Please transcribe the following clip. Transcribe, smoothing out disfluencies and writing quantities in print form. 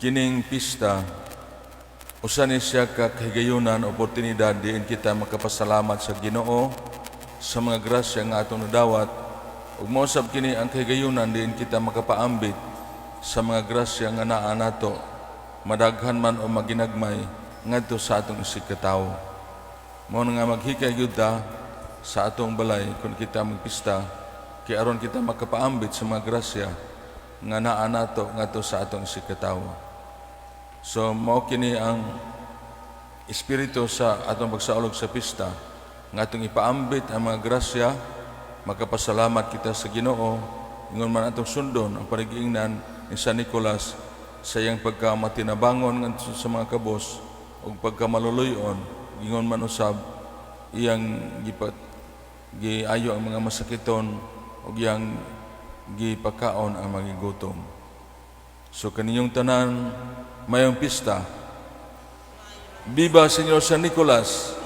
Kining pista, usa ni siya ka kahigayunan, oportunidad diin kita makapasalamat sa Ginoo sa mga grasya nga atong nadawat, ug mao sab kini ang kahigayunan diin kita makapaambit sa mga grasya nga naa nato, madaghan man o maginagmay, ngadto sa atong isigkatawo. Mao na nga maghikay gyud ta sa atong balay kung kita magpista kay aron kita makapaambit sa mga grasya nga naa nato ngadto sa atong isigkatawo. So mao kini ang espiritu sa atong pagsaulog sa pista nga atong ipaambit ang mga grasya, makapasalamat kita sa Ginoo, ingon man atong sundon ang panigiingnan ni San Nicolas sa iyang pagkamatinabangon ngadto sa mga kabos ug pagkamaluluyon, ingon man usab iyang gipat giayo ang mga masakiton ug iyang gipakaon ang mga gutom. So kaninyong tanan, mayong pista. Viva Señor San Nicolas!